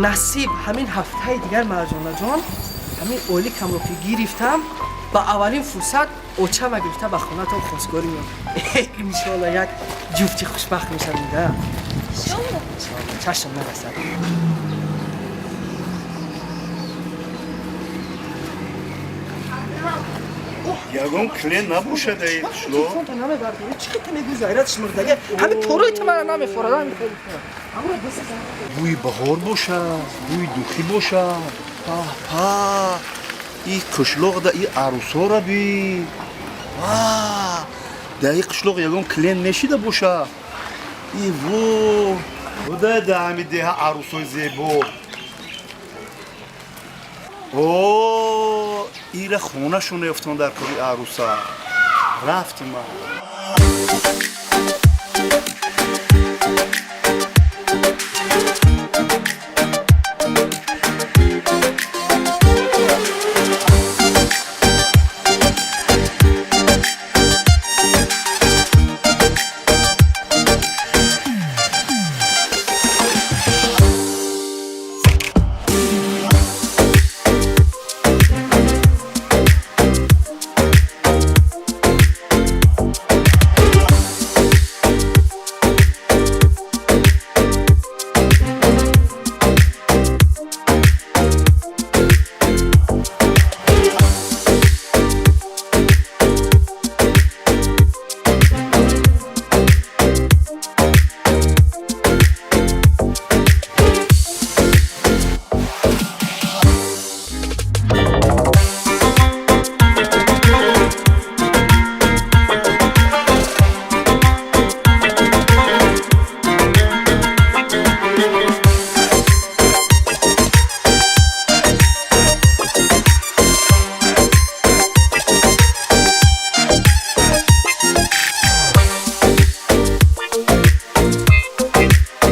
Насиб ҳамин ҳафтаи дигар Марҷонаҷон ҳамин оликамро ки гирифтам, ба аввалин фурсат очама гирифта ба хонатон хостгорӣ меом. Иншоалло як ҷуфти хушбахт мешавем, да? Иншоалло. Чашм нарасад. Ягон клиент набошад ай қишлоқ? Телефонто намебардорӣ, чӣ хел мегӯӣ, ғайратш мурдага? Ҳамин корои ту мара намефорад, ҳамин хел. Ҳамро бисизам. Бӯи баҳор бошад, бӯи духӣ бошад. Паҳ паҳ, и қишлоқда и арӯсора би. Ва дар и қишлоқ ягон клиент мешида бошад. И во худо, да ҳами деҳа арӯсои зебо. О, ира хонашон ёфтон дар кори арӯса. Рафтим ман.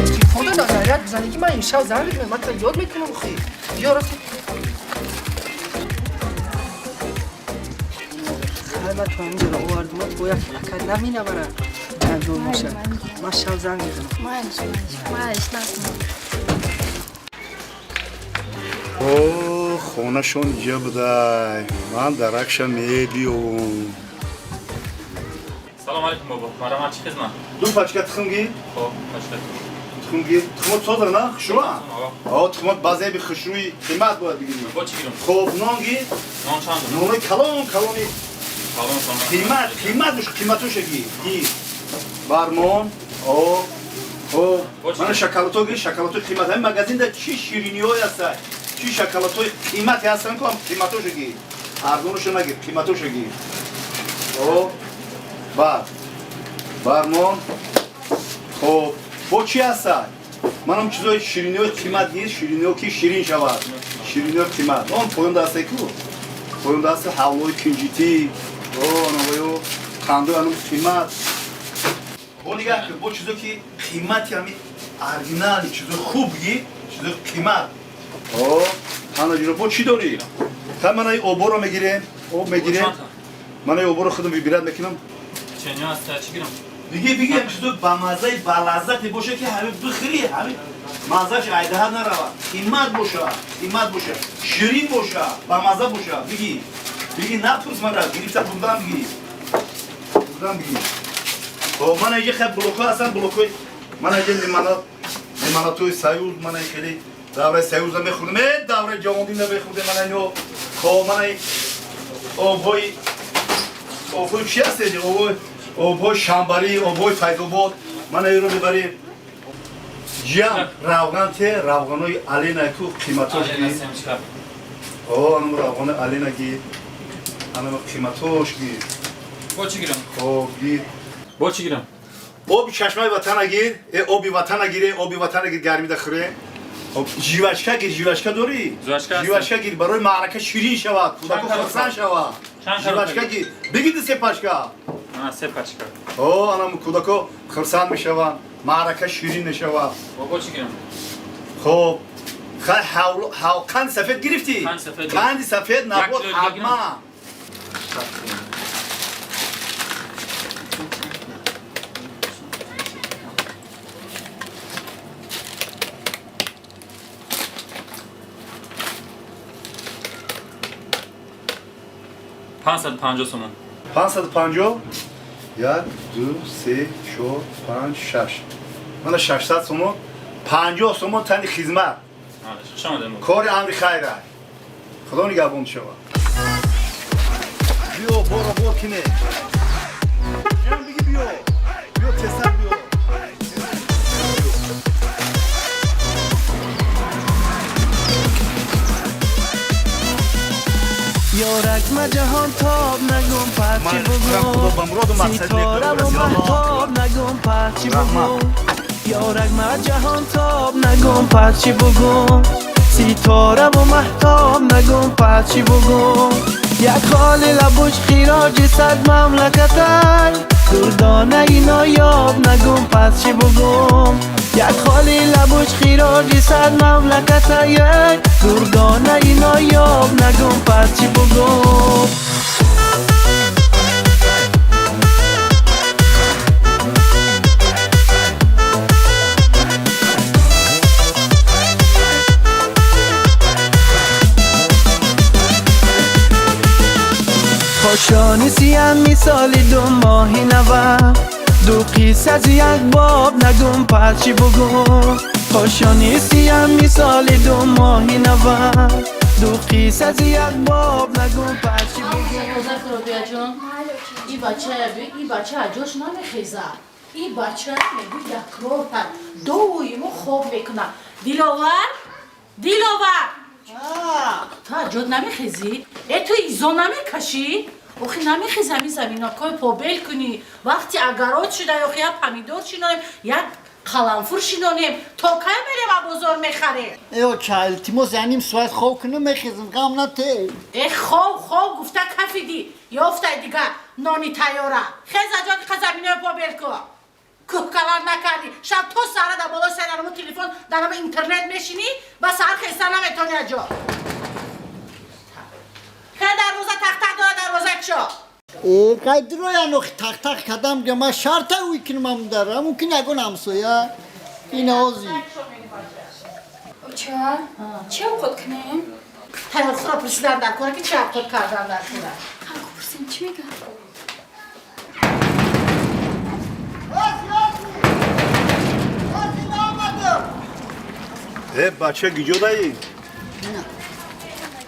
Телефонто дар ғайрат бизанӣ, ки ман имшаб занг мекунам, ман ёд мекунам. Хи биё, рост хай, ман то ҳаминҷоро овардум, бо як ҳаракат наминавара ҷанҷол боша. Ман шаб занг мезанам. Майлиш, майлиш, майлиш, накун. О, хонашон иҷа будай, ман даракша мебиёвум. Салом алейкум, бобо. Марҳамат, чӣ хизмат? Ду пачка тухм гир. Хоб, пачка. Тухм гир, тухмот соза, на хушрӯа. О, тухмот баъзеби хушрӯи қимат бояд бигирӣ. Бо чӣ гирам? Хоб, нон гир. Нон чанд? Нонои калон калони. Калон калон. Қимат қиматуш, қиматуша гир, гир бармон. О, хоб, мана шоколадҳо гир, шоколадҳои қимат. Ҳамин магазинда чӣ шириниҳое ҳаста, чӣ шоколадҳои қимате ҳастанд ку, ҳам қиматоша гир, арзонуша нагир, қиматоша гир. О, баъд бармон. Хоб, бо чӣ ҳаста? Манам чизои шириниҳои қимат гир, шириниҳо ки ширин шавад, шириниҳои қимат. Он поёнда ҳасте ку, поёнда ҳаста ҳавлои кинҷитӣ. О, анаваю қандои анам қимат. Бо нигаҳ кун, бо чизо ки қимати, ҳами оригинали чизои хуб гир, чизои қимат. О, ҳана ҷуро бо чӣ дорӣ? Ха, мана и оборо мегирем, об мегирем. Мана и оборо худам выбирать мекунам. Ченё ҳаста, чӣ гирам? Биги, биги, ҳам чизо ба маззаи, ба лаззате боша, ки ҳами бихӯри, ҳами маззаш айдаҳа наравад. Қимат боша, қимат боша, ширин боша, ба мазза боша. Биги, биги, напурс мара, гирифта бурдан биги, бурдан биги. Хоб, мана иҷа хай блокҳо ҳастанд, блокҳои. Мана иҷа лимонад, лимонадҳои Союз. Мана хеле давраи Союза мехӯрдем, э, давраи ҷавондина мехӯрдем. Мана ино. Хоб, мана обҳои, обҳои чи ҳастед, обҳои, обҳои Шамбарӣ, обҳои Файзобод. Мана иро мебарем. Ҷам равған те, равғанои Алена ку, қиматош Алена гир. Семечка. О, анам равғанои Алена гир, анам қиматош гир. Бо чӣ гирам? Хоб, гир. Бо чӣ гирам? Оби чашмаи Ватана гир, э, оби Ватана гир, э, оби Ватана гир, гармида хӯре. Хоб, жвачка гир, жвачка дорӣ? Жвачка ҳаст. Жвачка гир, барои маърака ширин шавад, кӯдако Чанд коробка? хурсанд шавад. Чанд коробка? Жвачка гир, бигиди се пачка. Ана се пачка. О, анам кӯдако хурсанд мешаванд, маърака ширин мешавад. Бо чӣ гирам? Хоб, хай, қанди сафед гирифтӣ? Қанди сафед. Қанди сафед набод. Як кило дигар. Ҳатман. 550 сомон. 550? 1, 2, 3, 4, 5, 6. Мана 600 сомон, 50 сомон тани хизмат. Хуш омадем. Кори амри хайр. Худо нигаҳбон шава. Биё, боро бор кине. Ҷон биги биё. Биё тезтар биё. Ёрак ма ҷаҳон тоб нагум парчи бугум, ситора ва маҳтоб нагум парчи бугум. Ёрак ма ҷаҳон тоб нагум парчи бугум, ситора ва маҳтоб нагум парчи бугум. Як холи лабуш хироҷи сад мамлакатай, дурдонаи ноёб нагум парчи бугум. Як холи лабуш хироҷи сад мамлакатай, дурдонаи ноёб нагум парчи бугум. Хошони сиям мисоли ду моҳи нава, ду қисса аз як боб нагум парчи бугум. Хошони сиям мисоли ду моҳи нава, ду қисса аз як боб нагум парчи бугум. Робиаҷон, и бача и бача аҷош намехеза. И бача мегӯ якрор доимо хоб мекунад. Диловар, Диловар, ту аҷод намехезӣ? Э ту изо намекашӣ? Охи намехезӣ ҳамин заминакҳои побел кунӣ. Вақти агарот шуда, охи як помидор шинонем, як қаламфур шинонем, то кай мерем а бозор мехарем? Э оча, илтимос, я ним соат хоб кунам, мехезам, ғам нате. Э хоб, хоб гуфта кафидӣ, ёфтай дига нони тайёра. Хез аҷоди қа заминаи побел ку. Кӯҳкалар накардӣ. Шаб то саҳара дар болои сари дарамо телефон, дарамо интернет мешинӣ, ба саҳар хеста наметонӣ аҷо. Хе дарвоза тахтақ дора, дарвоза кушо. Э, қай дуроян охи тахтақ кардам, га ман шарта уй кунам дара, мумкин ягон ҳамсоя. Ин ози. Оча, чӣ овқот кунем? Тайёрхӯра пурсидан дар кора ки чӣ овқот кардан дар кора. Ҳаку пурсем, чӣ мегӯяд? Э, бача гиҷо даи?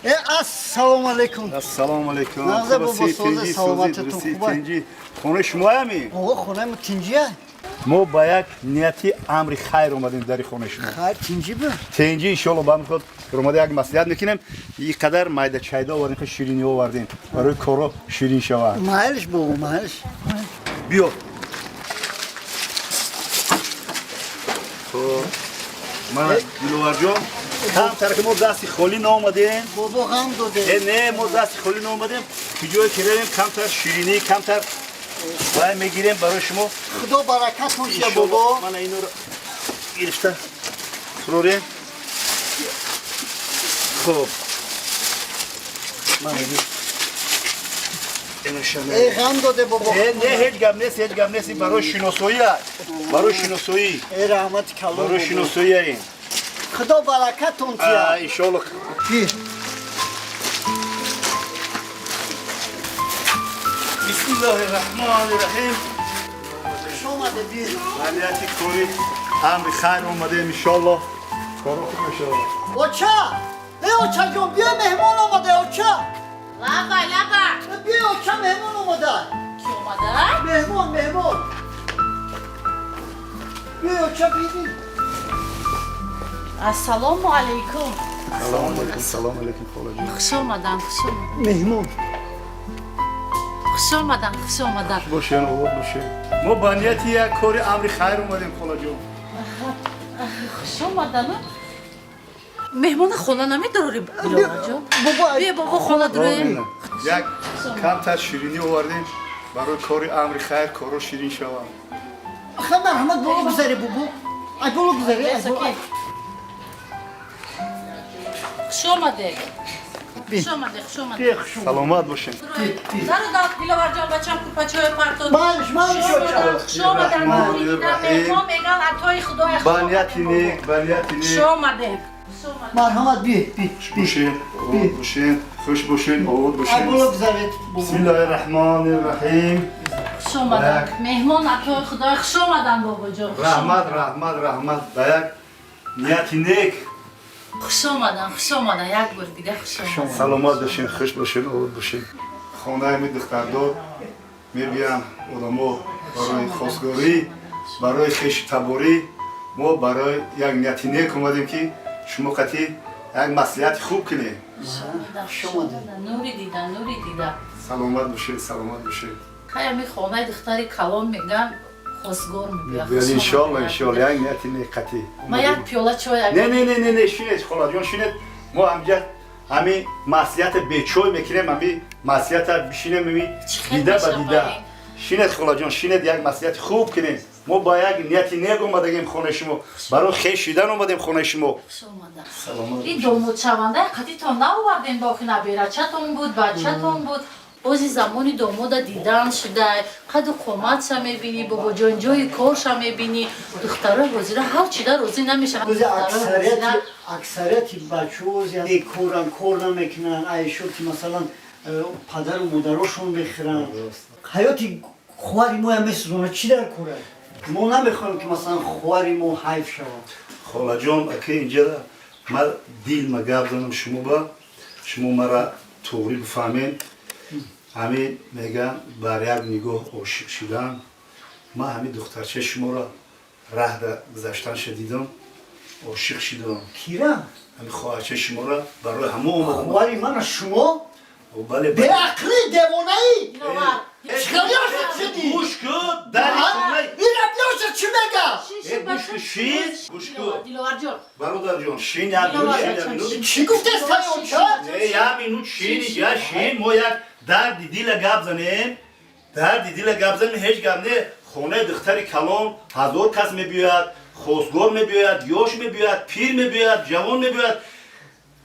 Э, ассалому алайкум. Ассалому алайкум. Нағза бобо, соза, саломататон хуб. Хонаи шумоями? О, хонаи мо тинҷия. Мо ба як нияти амри хайр омадем дари хонаи шумо. Хайр, тинҷи бу? Тинҷи, иншоалло, ба худ омада як маслиҳат мекунем. И қадар майда чайда овардем, ки ширинӣ овардем. Барои коро ширин шавад. Майлиш бобо, майлиш. Биё. Хоб. Мана Диловарҷон, камтар ки мо дасти холӣ наомадем. Бобо ғам доде. Э, не, мо дасти холӣ наомадем. Куҷое ки равем, камтар ширинӣ, камтар вай мегирем барои шумо. Худо баракатон шия бобо. Мана инро гирифта фурорем. Хоб. Мана Э, ғам доде бобо. Э, не, ҳеҷ гап нест, ҳеҷ гап нест. Барои шиносоӣ аст. Барои шиносоӣ. Э, раҳмати калон. Барои шиносоӣ ин. Худо баракатон тия. Иншоалло. Бисмиллоҳи раҳмони раҳим. Хуш омаде бир. Валияти кори амри хайр омадем, иншоалло. Коро хуб мешавад. Оча! Э, очаҷон, биё меҳмон омаде, оча! Лаба, лаба! Биё, оча, меҳмон омада. Ки омада? Меҳмон, меҳмон. Биё, оча, биди. Ассалому алайкум. Салому алайкум, салому алайкум, холаҷон. Хуш омадан, хуш омадан. Меҳмон. Хуш омадан, хуш омадан. Бошен, обод бошен. Мо ба нияти як кори амри хайр омадем, холаҷон. Хуш омадан. Меҳмона хона намедорӣ, Диловарҷон? Бобо, Биё, бобо, хона дорем. Як камтар ширинӣ овардем барои кори амри хайр, коро ширин шавад. Ха, марҳамат, боло гузаре, бобо. Ай, боло гузаре, ай, боло. Хуш омадед. Хуш омадед, хуш омадед. Саломат бошед. Дару дад, Диловарҷон, бачам курпачаҳои партод. Малиш, малиш, оча. Хуш омадан, меҳмон меган, атои Худоя. Ба нияти нек, ба нияти Хуш нек. омадед. Марҳамат, би би. Бошед, обод бошед, хуш бошед, обод бошед. Ай боло гузаред. Бисмиллоҳи раҳмони раҳим. Хуш омадан. Меҳмон атои Худой, хуш омадан бобоҷон. Раҳмат, раҳмат, раҳмат. Ба як нияти нек. Хуш омадан, хуш омадан. Як бор дига хуш омадан. Саломат бошед, хуш бошед, обод бошед. Хонаи ми духтардор мебиям одамо барои хосгорӣ, барои хеши таборӣ. Мо барои як нияти нек омадем ки шумо қатъи як маслиҳати хуб кунем. Нури дида, нури дида. Саломат бошед, саломат бошед. Хай ами хонаи духтари калон меган хосгор мебиям. Иншоалло, иншоалло, як нияти нек қатъи. Ма як пиёла чой. Не, не, не, не, не, шинед, холаҷон, шинед. Мо ҳамҷа ҳами маслиҳата бечой мекунем, ҳами маслиҳата бишинем, ҳами дида ба дида. Шинед, холаҷон, шинед, як маслиҳати хуб кунем. Мо ба як нияти нек омадагем хонаи шумо. Барои хеш шидан омадем хонаи шумо. Ин домодшаванда қатитон наовардем, боқи наберачатон буд, бачатон буд. Бози замони домода дидан шуда, қаду қоматша мебинӣ, бобоҷон, ҷои корша мебинӣ. Духтарои ҳозира ҳар чида розӣ намешаванд. Аксарияти бачаҳо бекоран, кор намекунанд, айшоти масалан падару модарошон мехӯранд. Ҳаёти хоҳари моям месӯзонад, чӣ дар кора? Мо намехоҳем ки масалан хоҳари мо ҳайф шавад. Холаҷон, ака, инҷа ман дил ма гап занам шумо ба шумо мара туғрӣ бифаҳмед. Ҳамин меган бар як нигоҳ ошиқ шудан. Ман ҳамин духтарчаи шуморо раҳда гузаштанша дидам, ошиқ шудам. Кира? Ҳамин хоҳарчаи шуморо барои ҳамон омадам. Хоҳари мана шумо? Бале. Беақлӣ, девонаӣ! Чӣ шудӣ? Гӯш кун, дари хона. Ира биёша чӣ мега? Гӯш кун, шин, гӯш кун. Диловарҷон. Бародарҷон, шин як минут, шин як минут. Чӣ гуфтест таёнча? Не, як минут шин, я шин, мо як дарди дила гап занем. Дарди дила гап занем, ҳеҷ гап не. Хонаи духтари калон ҳазор кас мебиёяд, хосгор мебиёяд, ёш мебиёяд, пир мебиёяд, ҷавон мебиёяд.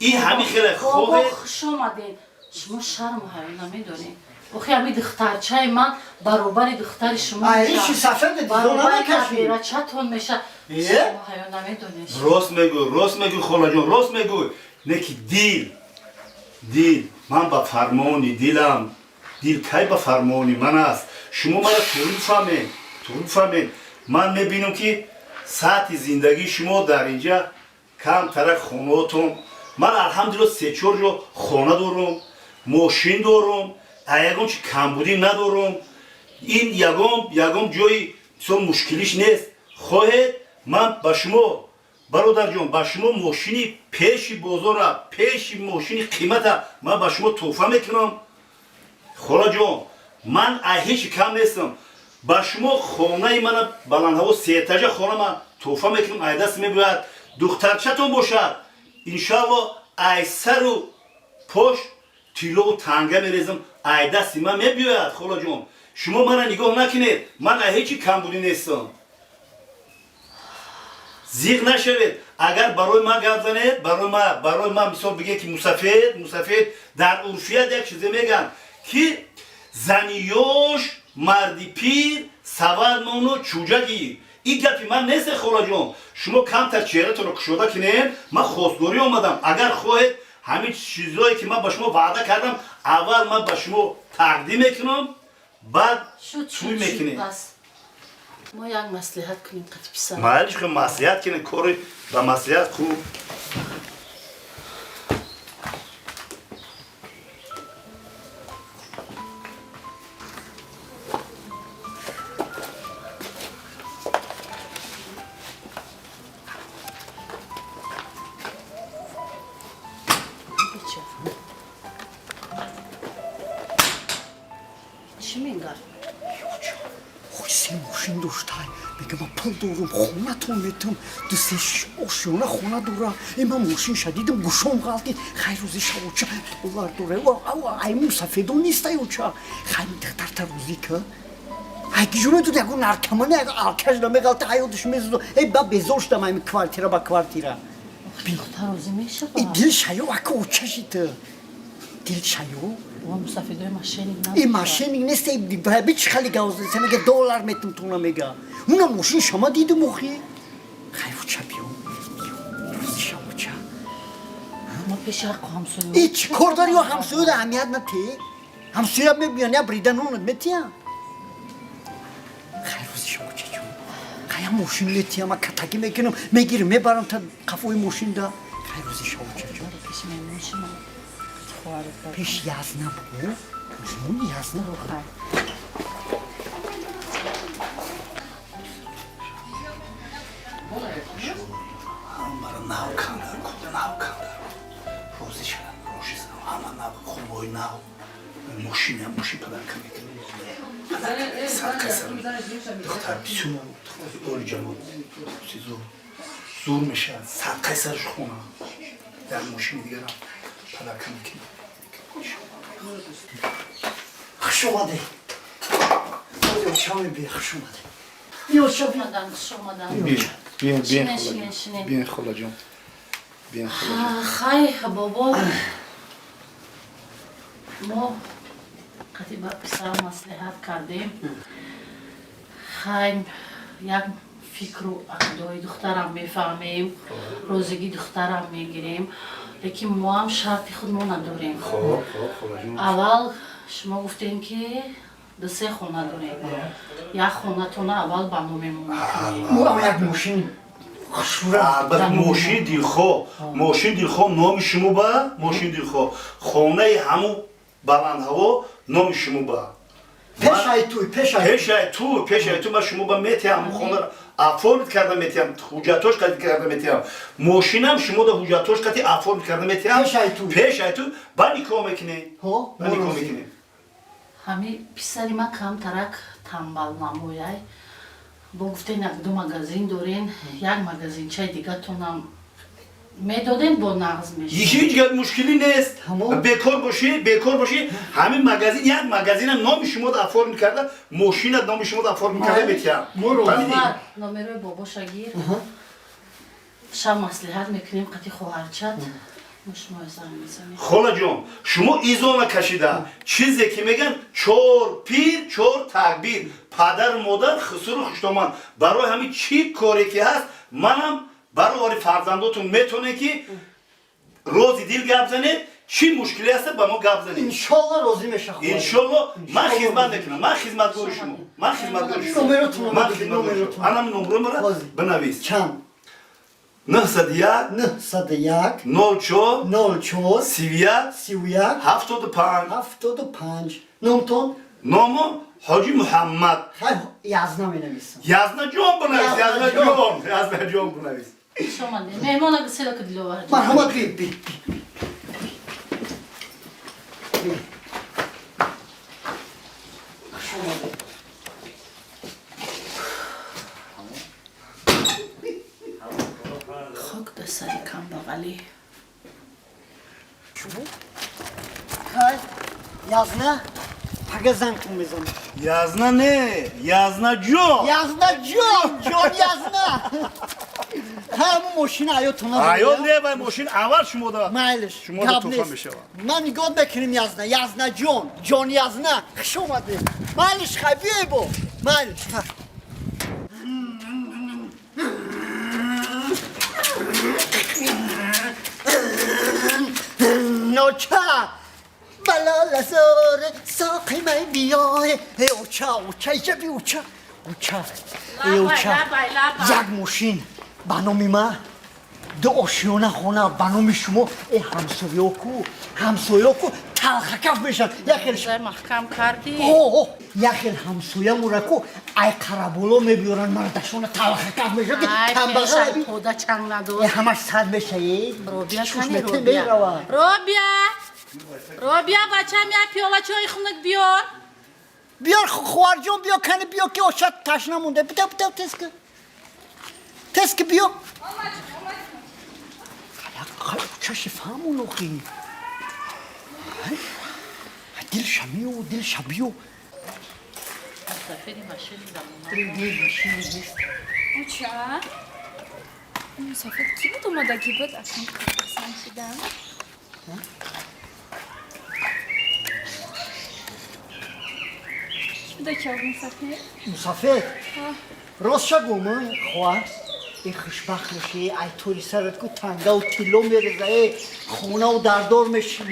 Ин ҳамин хеле хобе. Хуш омадед. Шумо шарму ҳаё намедонед. Охи ҳами духтарчаи ман баробари духтари шумо мешавад, меша. Шумо ҳаё намедонед. Рост мегӯй, рост мегӯй, холаҷон, рост мегӯй. Не ки дил, дил, ман ба фармони дилам. Дил кай ба фармони ман аст. Шумо мара туғри бифаҳмед, туғри бифаҳмед. Ман мебинам ки сатҳи зиндагии шумо дар инҷа камтарак хонаотон. Ман алҳамдулилла се-чор ҷо хона дорам, мошин дорам, ягон чи камбудӣ надорам. Ин ягон ҷои мисол мушкилиш нест. Хоҳед ман ба шумо, бародарҷон, ба шумо мошини пеши бозора, пеши мошини қимата ман ба шумо тӯҳфа мекунам. Холаҷон, ман аз ҳеҷ кам нестам. Ба шумо хонаи мана баландҳаво сеэтажа хона ман тӯҳфа мекунам, ай даст мебояд. Духтарчатон бошад, иншоалло ай сару пош тиллову танга мерезам, ай дасти ман мебиёяд. Холаҷон, шумо мана нигоҳ накунед, ман аз ҳеҷ камбудӣ нестам. Зиқ нашавед. Агар барои ман гап занед, барои ман мисол бигед ки мусафед, мусафед дар урфият як чизе мегӯянд ки зани ёш, марди пир, савад мону чӯҷа гир. Ин гапи ман нест, холаҷон. Шумо камтар чеҳратонро кушода кунед, ман хостгорӣ омадам. Агар хоҳед ҳамин чизое ки ман ба шумо ваъда кардам, аввал ман ба шумо тақдим мекунам, баъд тӯй мекунем. Мо як маслиҳат кунем қати писар. Майли, хуб маслиҳат кунем, кори ба маслиҳат хуб. Чӣ мегӯяд? Се мошин доштай, мега ман пул дорум, хонатон метам, ду се ошёна хона дора. Э, ман мошин шадидам, гӯшом ғалтид. Хай рӯзи шавоча доллар дора. Ай мусафедон нистай оча. Хай духтарта рӯзӣ ка. Ай ки ҷуме дуд ягон наркомани, ягон алкаш намеғалта, ҳаёташ месӯзо. Э, ба безор шудам ами квартира ба квартира. Духтар розӣ мешавад? Э, дил шаё ака очашит. Дил шаё. Ва мусафедои мошенник И мошенник нест, би чӣ хали гавза, мега доллар метум туна мега. Уна мошин шама дидум охи. Хай оча биё. Биё. Рӯзи шавоча. Ма пеши ҳаққу ҳамсоё. И чӣ кор дори ё ҳамсоёда аҳамият натӣ? Ҳамсоя мебиён, я брида нонат метиям. Хайр рӯзи шумо чечун. Хая мошин метиям, ма катакӣ мекунам, мегирам, мебарам та қафои мошин да. Хайр рӯзи шумо чечун. Пеши меҳмон шумо. Пеш язна бугу. Меҳмон язна. Мара нав канда, нав канда. Розӣ шавам, розӣ шавам. Ҳама нав, хубои нав. Мошина, мошин падарка мекунам. Падарка, садқа сар. Духтар бисёр, оли ҷамол. Зур. Зур мешавад. Садқаи сараш хона. Дар мошини дигарам падарка мекунам. Хуш омадӣ. Оча мебия, хуш омадӣ. Биё, биё. Хуш омадан. Биё, Шинен, шинен, шинен. Биё, холаҷон. Биё, холаҷон. Хай, бобо. Мо қати ба писарам маслиҳат кардем. Хай, як фикру ақидаҳои духтарам мефаҳмем, розигии духтарам мегирем, лекин мо ҳам шарти худмо надорем. Хоб, хоб, холаҷон. Аввал шумо гуфтем, ки ду-се хона дорем. Як хонатона аввал ба мо мемонем. Мо як мошин хушура. Албатта, мошини дилхоҳ, мошини дилхоҳ номи шумо ба, мошини дилхоҳ. Хонаи ҳаму баландҳаво номи шумо ба. Пешай туй, пешай. Пешай ту, пешай ту ман шумо ба метиҳам, хонаро оформить карда метиҳам, ҳуҷҷатош қати карда метиҳам. Мошинам шумо да ҳуҷҷатош қати оформить карда метиҳам. Пешай ту. Пешай ту, ба никоҳ мекунем. Ҳо, Ба никоҳ мекунем. Ҳами писари ман камтарак тамбал намояй. Бо гуфтен як ду магазин дорен, як магазинчаи дигатонам медоден, бо нағз мешуд. Ҳеҷ гап мушкилӣ нест. Тамом. Бекор бошӣ, бекор бошӣ, ҳамин магазин, як магазинам номи шумо да оформить карда, мошина номи шумо да оформить карда метиҳам. Мо розӣ. Фаҳмидӣ? Номерои бобоша гир. Шаб маслиҳат мекунем қати хоҳарчат. Мо шумо занг мезанем. Холаҷон, шумо изона кашида, чизе ки меган, чор пир, чор такбир, падару модар, хусуру хуштоман. Барои ҳамин чӣ коре ки ҳаст, манам баровари фарзандотон метавонед ки рози дил гап занед, чӣ мушкиле ҳаста ба мо гап занед. Иншолло розӣ меша. Иншолло ман хизмат мекунам, ман хизматгори шумо, ман хизматгори шумо. Номеротонро Ман бидед, хизматгори шумо. номеротонро. Анам номеро мара Ҳозир. бинавис. Чанд? 901 901 04 04 31 31 75. 75. Номтон? Номо Ҳоҷи Муҳаммад. Хай, язна менависам. Язна ҷон бинавис, Язна ҷон, Язна ҷон бинавис. Хуш омадем. Меҳмона гусела ки Диловар. Марҳамат, би, би, би. Хуш омадед. Хок дар сари камбағалӣ. Хай, язна, пага зангтон мезанам. Язна не, Язна ҷон. Язна ҷон, ҷон язна. Хай, ҳамун мошина аётон надоред? Аёт не, вай мошин аввал шумо да. Майлиш, Шумо да гап туҳфа нест. мешавад. Ман нигоҳ мекунем язна, язна ҷон, ҷон язна. Хуш омадед. Майлиш, хай, биёй бо. Майлиш, хай. Ноча! Балалазор, соқи май биёе. Эй, оча, оча, иҷа би, оча. Оча, эй, оча. Лабай, лабай. Як мошин ба номи ман, ду ошиёна хона ба номи шумо. Э, ҳамсоёку, ҳамсоёку талхакаф мешаванд. Як хел Зай маҳкам кардӣ? О, як хел ҳамсоямураку ай қараболо мебиёранд, мардашона талхакаф мешаванд, ки Ай, камбағал пешам пода чанг Э, надод. ҳамаш сад мешаед. Робия Чуш кани, мете Робия. меравад. Робия! Робия, бачам, як пиёла чойи хунук биёр. Биёр, хоҳарҷон, биё, кани биё, ки оша ташна монда. Бита, бита, теска. Теска биё. Чаши фаҳмон охи. Дил шамиё, дил шабиё. Мусофири машини замона. Оча, мусофир кӣ буд, омадагӣ буд? Акнун хурсанд шудам. Кӣ буда ки мусофир? Мусафир. Рост ша гум, хоҳар. Хушбахт мешӣ, ай тори сарат ку тангаву тилло мереза, хонаву дардор мешем,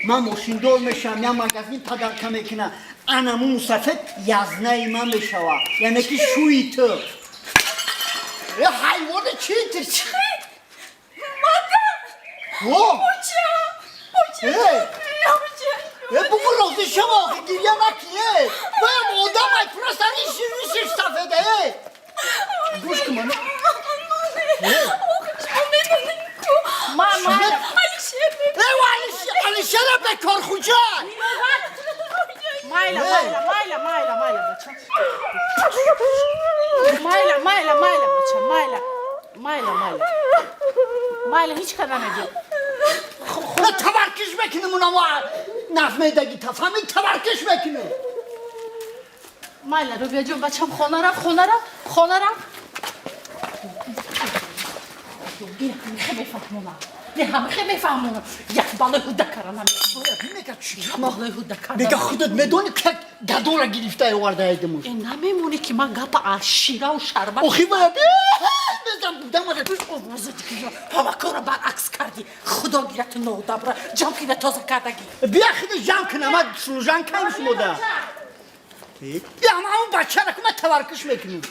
ман мошиндор мешам, я магазин падарка мекунам. Анаму мусафед язнаи ман мешава, яъне ки шӯи ту. Ҳайвоне чи тир? Мадам! Оча! Оча! Бугу розӣ шава, охи гирья накунӣ. Ваям одам ай просто ришиш сафеда. Гӯш кун мана. Алишера бекор хуҷа. Майла, майла, майла, майла, майла, бача. Майла, майла, майла, бача, майла. Майла, майла. Майла, ҳеҷ кар намегӣ. Таваркиш мекунем унава нафмедаги тафҳами таваркиш мекунем. Майла, Рубия ҷон, бачам хона рафт, хона рафт, хона рафт. Ҳамихе мефаҳмонам. Не, ҳамихе мефаҳмонам. Як балои ҳуда кара намегӯ. Балои ҳуда кара. Мега худат медонӣ как гадора гирифта овардаедимуш. Э, намемонӣ ки ман гапа аз шираву шарбат. Охи ва безам будам. Ҳама корро баръакс кардӣ. Худо гирад ту нодабра, ҷам кина тоза кардагӣ. Бия хиди ҷам кина, ман служанкаем шумода. Бия ҳамон бачара ку ман таваркиш мекунем.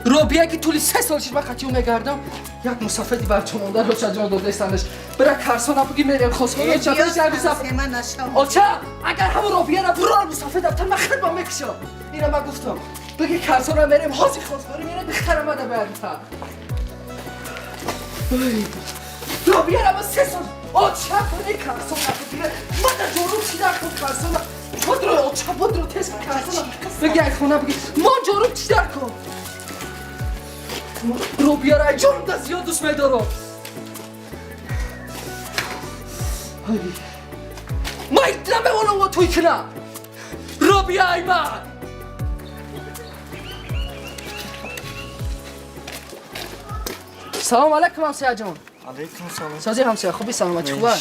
Робия ки тӯли 3 сол шид ман қатиё мегардам, як мусафеди барчомонда Очаҷон додаистанаш. Бира карсона буги мерем хосгори Очаҷон шабисаф. Оча, агар ҳамон Робияра бурор мусафед афтан ман хидма мекушам. Ина ман гуфтам. Буги карсона мерем, ҳозир хосгорӣ мерем, духтара мада барта. Робияра ман 3 сол Оча бури карсона буги. Мада ҷоруб чида кун карсона. Бодро оча, бодро тез карсона. Буги ай хона буги. Мон ҷоруб чида кун. Робияра ай ҷонумда зиёд дӯст медорам. Ман намемонам о туй кунам. Робия ай ман. Салом алайкум ҳамсояҷон. Алайкум салом. Сози ҳамсоя, хуби саломатӣ хуба?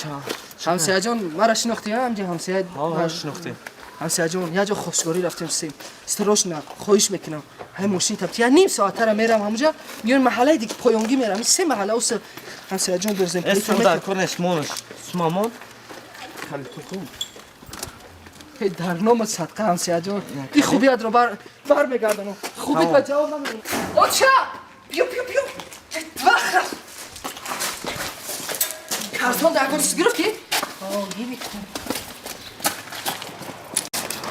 Ҳамсояҷон, маро шинохтӣ ҳамҷи ҳамсоя? Ҳа, шинохтем. Ҳамсояҷон, як ҷо хостгорӣ рафтем сим. Страшно, хоҳиш мекунам. Ҳамин мошин табти я ним соатара мерам ҳамуҷа, миён маҳаллаи диг поёнгӣ мерам. Ин се маҳалла ус ҳамсояҷон дорзем. Эсм дар кор нест, монаш. Сумамон. Калиту. Дар номат садқа ҳамсояҷон. Ин хубиятро бар мегардонам. Хубит ба ҷавоб намедонам. Оча! Биё, биё, биё. Вақт рафт. Картон дар кор чиз гирифтӣ? О, гирифтам.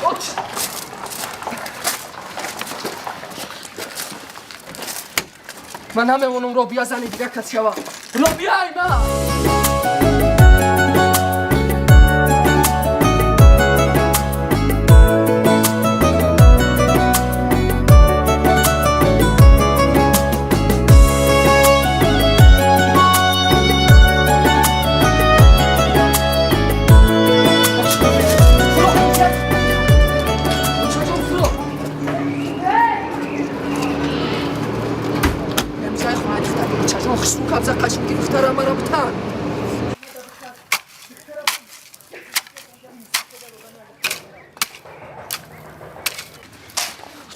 Оча! Ман намемонам Робия зани дигар кас шава. Робия ай ман! Хушбу кабза қашинги духтара мара бутан.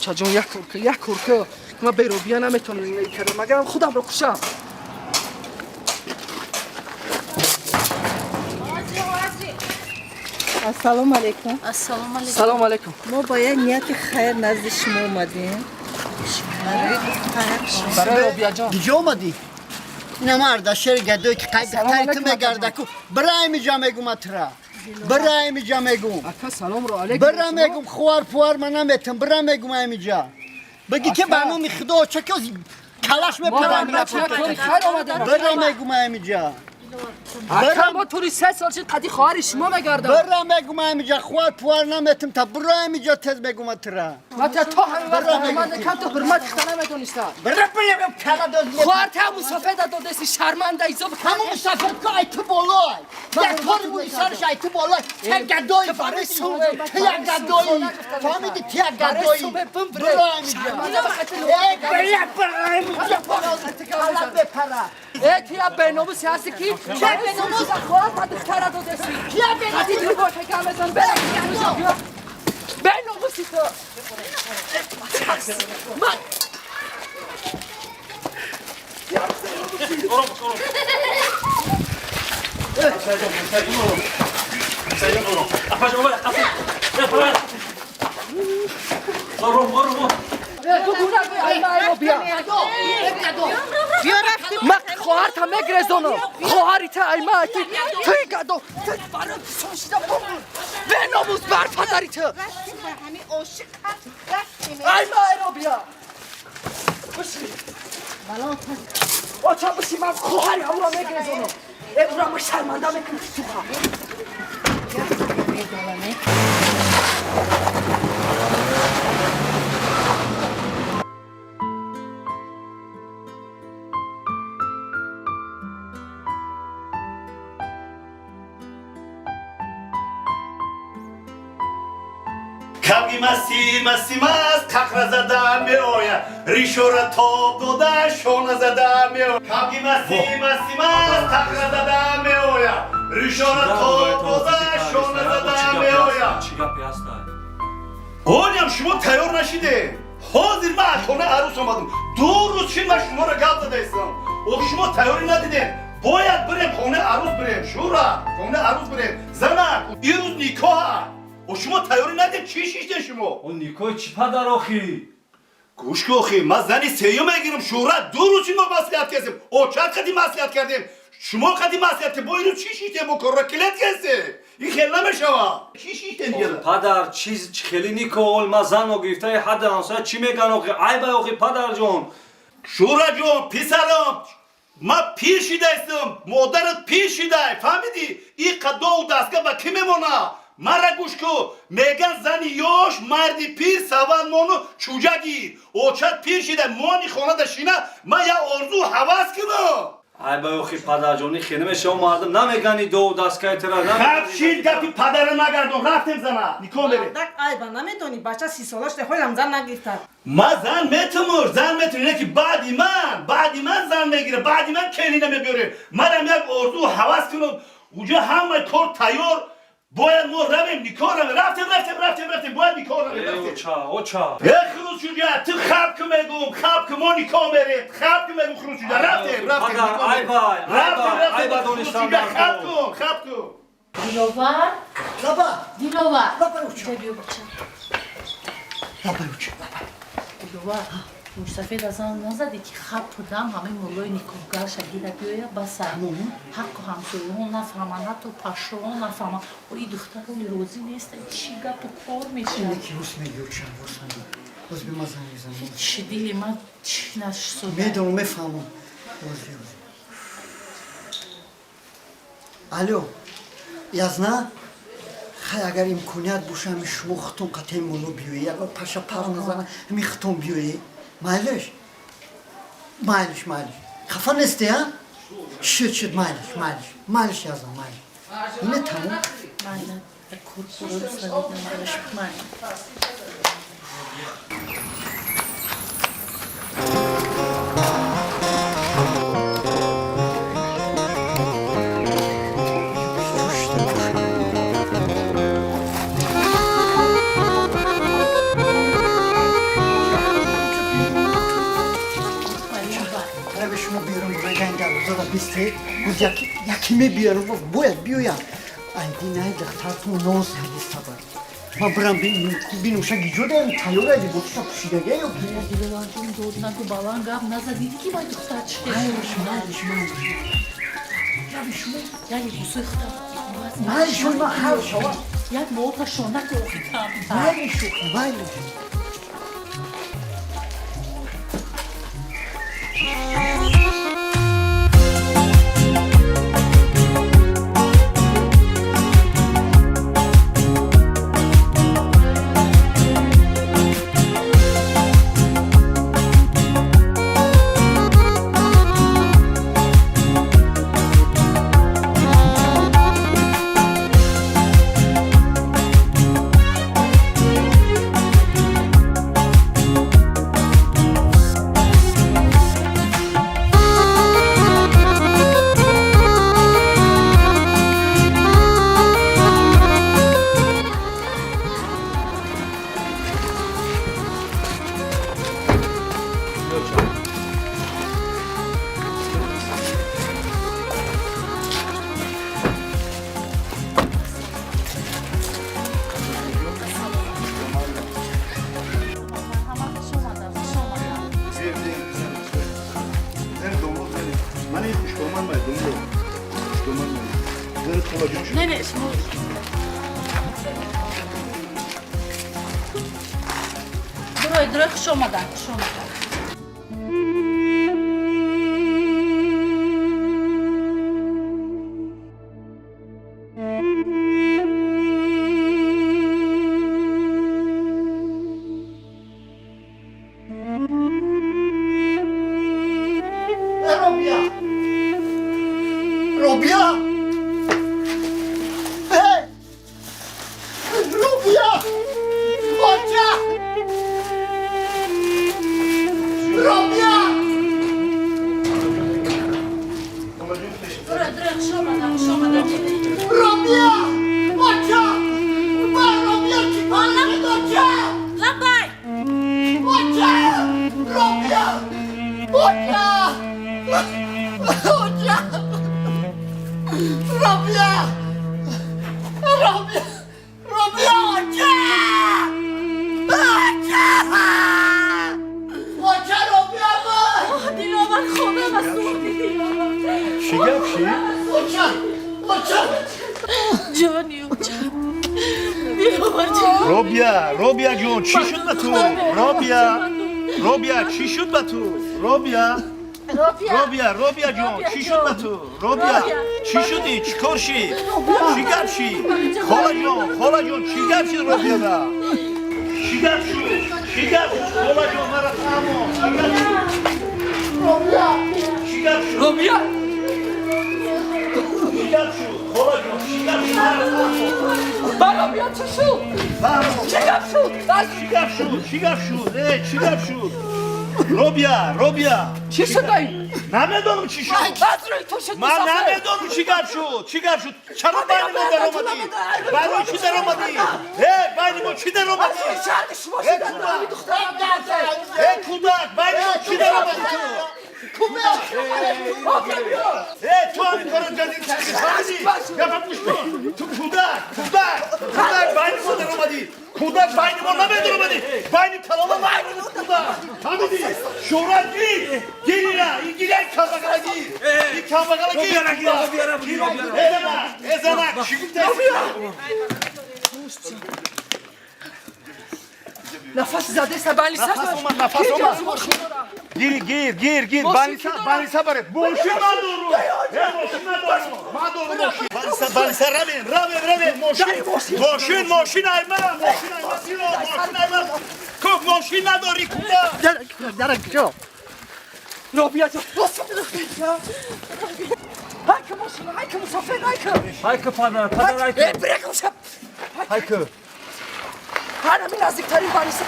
Чаҷон, як кор, як кор ки ман беробия наметавонам зиндагӣ кардам, магарам худамро кушам. Ассалому алайкум. Ассалому алайкум. Салому алайкум. Мо бо як нияти хайр назди шумо омадем. Барои Робияҷон. Диҷа омадӣ? Ина марда шери гадое ки қайд духтари ту мегардаку. Бира ҳамиҷа мегум атра. Бира ҳамиҷа мегум. Ака, саломро алайкум. Бира мегум, хувар пувар ман наметам. Бира мегум ҳамиҷа. Бигӣ ки ба номи худо ча ки калаш мепарам. Бира мегум ҳамиҷа. Ака, мо тури 3 сол шид қади хоҳари шумо мегардам. Бира мегум ҳамиҷа, хувар пувар наметам та бира ҳамиҷа тез мегум атра. Мата то ҳамин вақт ман кам то ҳурмат хта намедониста. Бира бира кала доз. Хоҳар та мусофир додеси шарманда изоб. Ҳамон мусофир ку ай ту болой. Як кори буди сараш ай ту болой. Те гадои барои сумбе. Те як гадои. Фаҳмиди те як гадои. Бира ҳамиҷа. Эй бира бира ҳамиҷа. Кала бепара. Э тия беномус ҳасти ки Ча беномус? Хоҳар та духтара додеси. Кия беномус? Қади ту бо шакам мезан. Бира ҳамиҷа. Беномуси ту. Ман Ман хоҳарта мегрезонам. Хоҳарита ай ма туи гадо. Беномус бар падари ту. Ай ма айро бия. Биши. Оча биши, ман хоҳари ҳамуро мегрезонам. Э ура ма шарманда мекунам суха. Кабги масти масти маст қақра зада меояд, ришора тоб дода шона зада меояд. Кабги масти масти маст қақра зада меояд, ришора тоб дода шона зада меояд. Чӣ гапе ҳастай? Олям шумо тайёр нашидем. Ҳозир ман аз хонаи арӯс омадам. 2 рӯз шид ман шуморо гап задаистам. Ох, шумо тайёрӣ надидем. Бояд бирем хонаи арӯс бирем. Шура, хонаи арӯс бирем. Занак, ин рӯз никоҳа. О шумо тайёрӣ надидем, чӣ шиштем шумо? О никоҳи чӣ падар охӣ? Гӯш ки охӣ, ман зани сеюм мегирам. Шуҳрат, 2 рӯз шид мо маслиҳат кардем. Очат қади маслиҳат кардем. Шумо қади маслиҳат кардем. Бо ин рӯз чӣ шиштем? Мо корро килет кардем. Ин хел намешавад. Чӣ шиштем дигар? Падар, чиз хеле никоҳ, ман зан гирифтаи ҳадди ҳамсоя чӣ меган охӣ? Айбай охӣ падарҷон. Шуҳраҷон, писарам, ман пир шидаистам, модарат пир шидай, фаҳмидӣ? Ин қадову дастгоҳ ба кӣ мемонад? Мара гӯш ку, меган зани ёш, марди пир, саван мону чӯҷа гир. Очат пир шида, мони хонада шина, ман як орзу ҳавас кунам. Айбай охи падарҷон, ин хеле мешава мардум намегани дову дастгоҳи тира. Хаб шид, гапи падара нагардон, рафтем зана, никоҳ мерем. Мардак айба намедонӣ, бача 30 сола шуда, ҳолам зан нагирифта. Ман зан метумур, зан метумур, ине ки баъди ман зан мегира, баъди ман келина мебиёрем. Манам як орзу ҳавас кунам, уҷа ҳамаи кор тайёр. Бояд мо равем, никоҳ равем. Рафтем, рафтем, рафтем, рафтем, бояд никоҳ равем, рафтем. Оча, оча. Э хурӯсшуҷа, ту хаб ки мегум, хаб ки мо никоҳ мерем, хаб ки мегум хурӯсшуҷа, рафтем, рафтем, никоҳ мерем. Айбай, Рафтем, рафтем, айба донистам. хурӯсшуҷа, хаб кун, хаб кун. Диловар, Лаба, Диловар. лаба уча. Биё бача. Лаба уча, лаба. Диловар, мусафир аз он назадӣ ки хаб будам, ҳамаи муллои никоҳгарша гира биёя баса. Ҳаққу ҳамсояҳо нафаҳманд, ҳатто пашоҳо нафаҳманд. О, ин духтарони розӣ нестанд, чӣ гапу кор мешавад? Ине ки рус мегӯ, уча, рус мегӯ. Боз би ман занг мезанам. Чӣ дили ман чӣ нашсуда. Медонам, мефаҳмам. Боз би, боз. Алло, язна? Хай, агар имконият боша, ҳами шумо хутон қатъи мулло биёед, ягон паша пар назана, ҳами хутон биёед. Майлиш? Майлиш, майлиш. Хафа нести, а? Шуд, шуд, майлиш, майлиш. Майлиш, язна, майлиш. Ине тамом. Майла, куркурро савидам, майлаш, майла. Яка ин дарвозаро бистед, гуфт яки мебияру, бояд биёяд. Айди най духтартон ноз ҳадистабар. Ман бирам бинуша гиҷо даям, тайёра либосша пӯшидагия ё ки? Диловарҷон, дод нагу, баланд гап наза. Дидӣ ки вай духтар чӣ? Майлиш, майлиш, майлиш. Рави шумо. Як либосои худам. Майлиш, ман ҳал шава. Як мота шона ки охи кам. Майлиш, охи, майлиш. Не, не, шумо. Дурой, дурой, хуш омадан, хуш омадан. Робия! Робия! Эй! Робия! Оча! Робия! Дурой, дурой, хуш омадан, хуш омадан. Робия! Оча! Ба, Робия, чӣ кор кардед, оча? Лаббай! Оча! Робия! Оча! Оча! Робия! Робия! Робия, оча! Оча! Оча, Робия, ман! Диловар, хонама сӯхти, Диловар. Чӣ гап ши? Оча! Оча! Ҷони оча. Диловар ҷон. Робия, Робия ҷон, чӣ шуд ба ту? Робия, Робия, чӣ шуд ба ту? Робия, Робия, Робия ҷон, чӣ шуд ба ту? Робия, чӣ шудӣ? Чӣ кор шид? Чӣ гап шид? Хола ҷон, хола ҷон, чӣ гап шид Робияда? Чӣ гап шуд? Чӣ гап шуд? Хола ҷон, мара фаҳмон. Чӣ гап шуд? Робия! Чӣ гап шуд? Робия! Чӣ гап шуд? Хола ҷон, чӣ гап шуд? Мара фаҳмон. Ба Робия чӣ шуд? Фаҳмон. Чӣ гап шуд? Чӣ гап шуд? Чӣ гап шуд? Э, чӣ гап шуд? Робия, Робия. Чӣ шуд ай? Намедонам чӣ шуд. Аз рӯи ту шуд. Ман намедонам чӣ гап шуд. Чӣ гап шуд? Чаро байни мо даромадӣ? Барои чӣ даромадӣ? Э, байни мо чӣ даромадӣ? Шарти шумо Э, шуд. кӯдак! Э, кӯдак, байни мо чӣ даромадӣ ту? Э, ту ҳамин корро ҷадид кардӣ, фаҳмидӣ? Гапа гӯш кун. Ту кӯдак, кӯдак, кӯдак, байни мо даромадӣ. Кӯдак, байни мо намедаромадӣ. Байни талаба байни кӯдак. Фаҳмидӣ? Шӯҳрат гир. Гир ина, ин гир як камбағала гир. Ин камбағала гир. Э, занак, э, занак, чӣ гуфтаи? Нафас задеста балиса. Нафас омад, нафас омад. Гир, гир, гир, гир. Балиса, балиса баред. Мошин надору. Э, мошин надору. Надору мошин. Балиса, балиса, равем, равем, равем. Мошин, мошин, мошин айма, мошин айма, биё, мошин айма. Ко мошин надори, куда? Дарак ҷо. Робия ҷо. Ҳайка мошин, ҳайка мусофир, ҳайка. Ҳайка падар, падар ҳайка. Э, бирек мушаб. Ҳайка. Ҳар ҳамин наздиктарин балиса.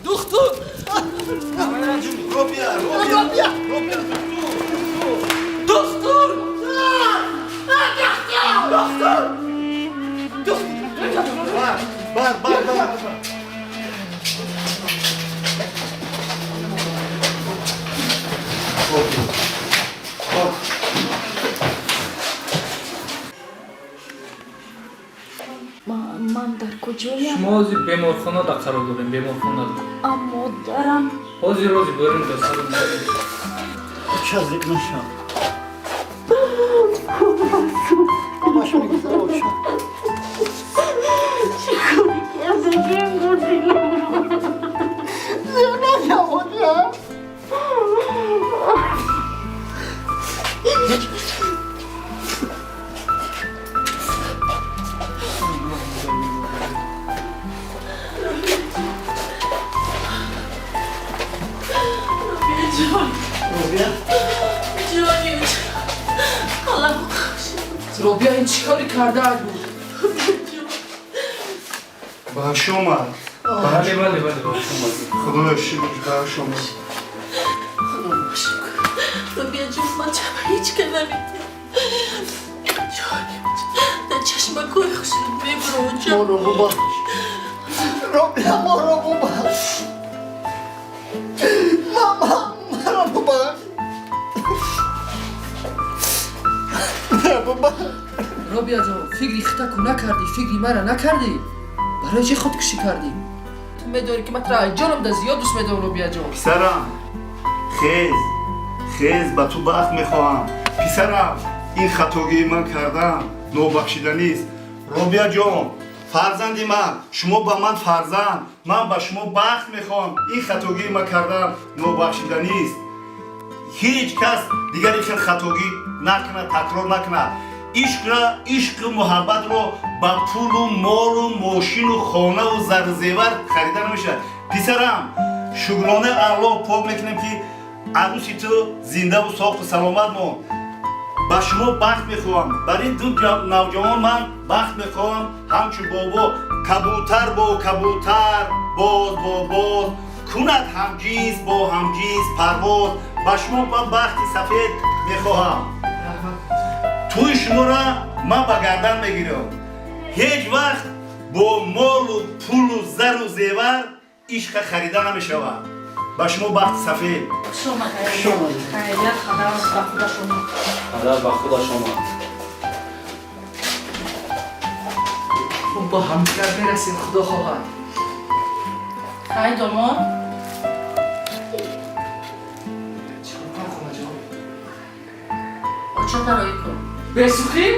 Духтур! Робия, Робия, Робия, духтур! Духтур! Духтур! Бар, бар, бар. Ман дар куҷоям? Шумо ҳозир беморхонада қарор дорем, беморхонада. Модарам? Ҳозир рози борем да сару. Оча зиқ нашав. Ҳамаша мегузара, оча. Чӣ кори кардагим, Диловар? Зиқ нашав, оча. Робия, ин чӣ кори кардаат буд? Ба шумо. Бале, бале, бале, ба шумо. Худоё шукр, ба шумо. Худоё шукр. Робия ҷон, ман чама ҳеҷ ка наметиҳам. Ҷони, дар чашмакҳои хушрӯ мебурам. Моро бубахш. Робия, моро бубахш. Мама, маро бубахш. Маро бубахш. Робия ҷон, фикри хитаку накардӣ, фикри мара накардӣ. Барои чӣ худкушӣ кардӣ? Ту медонӣ, ки ман туро аз ҷонам да зиёд дӯст медорам, Робия ҷон. Писарам, хез, хез, ба ту бахт мехоҳам. Писарам, ин хатогии ман кардам нобахшиданист. Робия ҷон, фарзанди ман, шумо ба ман фарзанд, ман ба шумо бахт мехоҳам. Ин хатогии ман кардам нобахшиданист. Ҳеҷ кас дигар ин хел хатогӣ накунад, такрор накунад. Ишқра, ишқу муҳаббатро ба пулу молу мошину хонаву зару зевар харида намешавад. Писарам, шукронаи Аллоҳ пок мекунем, ки арӯси ту зиндаву соқу саломат монд. Ба шумо бахт мехоҳам. Бар ин ду навҷавон ман бахт мехоҳам. Ҳамчун бобо, кабутар бо кабутар, боз бо боз, кунад ҳамҷинс бо ҳамҷинс парвоз. Ба шумо ман бахти сафед мехоҳам. Тӯи шуморо ман ба гардан мегирам. Ҳеҷ вақт бо молу пулу зару зевар ишқа харида намешавад. Ба шумо бахти сафед. Хайрият, падар ба худаш омад. Падар ба худаш омад. Бо ҳамдигар мерасем, худо хоҳад. Хай, домод. Чикор кунам, холаҷон? Очата роӣ кун. Бесухӣ?